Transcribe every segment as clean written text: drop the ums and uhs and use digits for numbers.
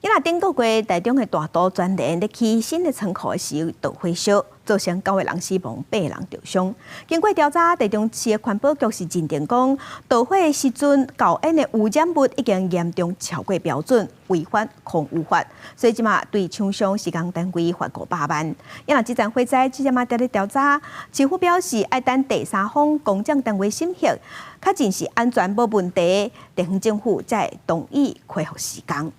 因為頂個月台中的大都全聯咧起新的倉庫的時導火燒，造成九個人死亡，八個人著傷。經過調查，台中市的環保局是認定講，導火的時陣，厚煙的污染物已經嚴重超過標準，違反空污法，所以這馬對廠商施工單位罰500萬。因為這場火災，這馬佇咧調查，市府表示愛等第三方公證單位審核，確認是安全無問題，地方政府才會同意恢復施工。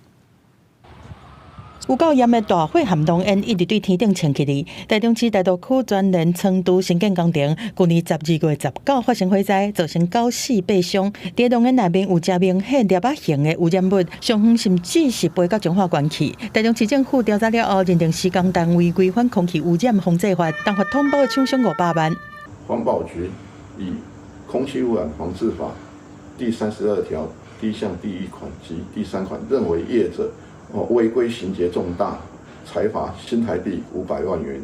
有夠嚴的大火和濃煙一直對天頂衝起來。台中市大度區全聯倉儲興建工程，舊年12月19發生火災，造成九死八傷。佇濃煙內面有誠明顯粒仔型的污染物，上遠甚至是飛到彰化縣去。台中市政府調查了後，認定施工單位違反空氣污染防制法，重罰通報的廠商500萬。環保局以空氣污染防治法第32條第一項第一款及第三款，認為業者違規情節重大，裁罰新台幣500萬元。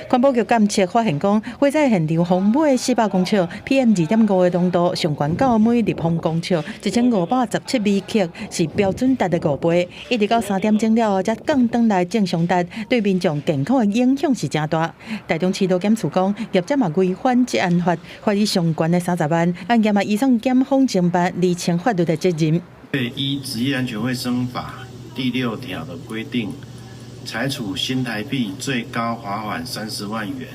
環保局檢測發現講，火災現場風尾400公尺，PM 2.5的濃度上懸到每立方公尺1517微克，是標準值的5倍。一直到3點鐘了後，才降轉來正常值，對民眾健康的影響是誠大。台中市勞檢署講，業者嘛違反職安法，罰伊上懸的30萬，案件嘛移送檢方偵辦，釐清法律的責任。依職業安全衛生法第6條的規定，裁處新台幣最高罰款30萬元。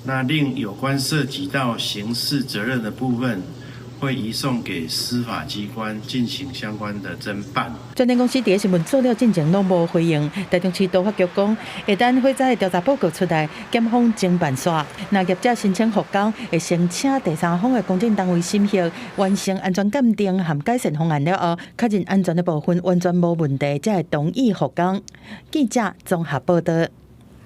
那另有關涉及到刑事責任的部分，會移送給司法機關進行相關的偵辦。全聯公司佇新聞做了進前攏無回應。台中市都發局講，會等火災的調查報告出來，檢方偵辦煞。若業者申請復工，會先請第三方的公證單位審核，完成安全鑑定和改善方案了後，確認安全的部分完全無問題，才會同意復工。記者綜合報道。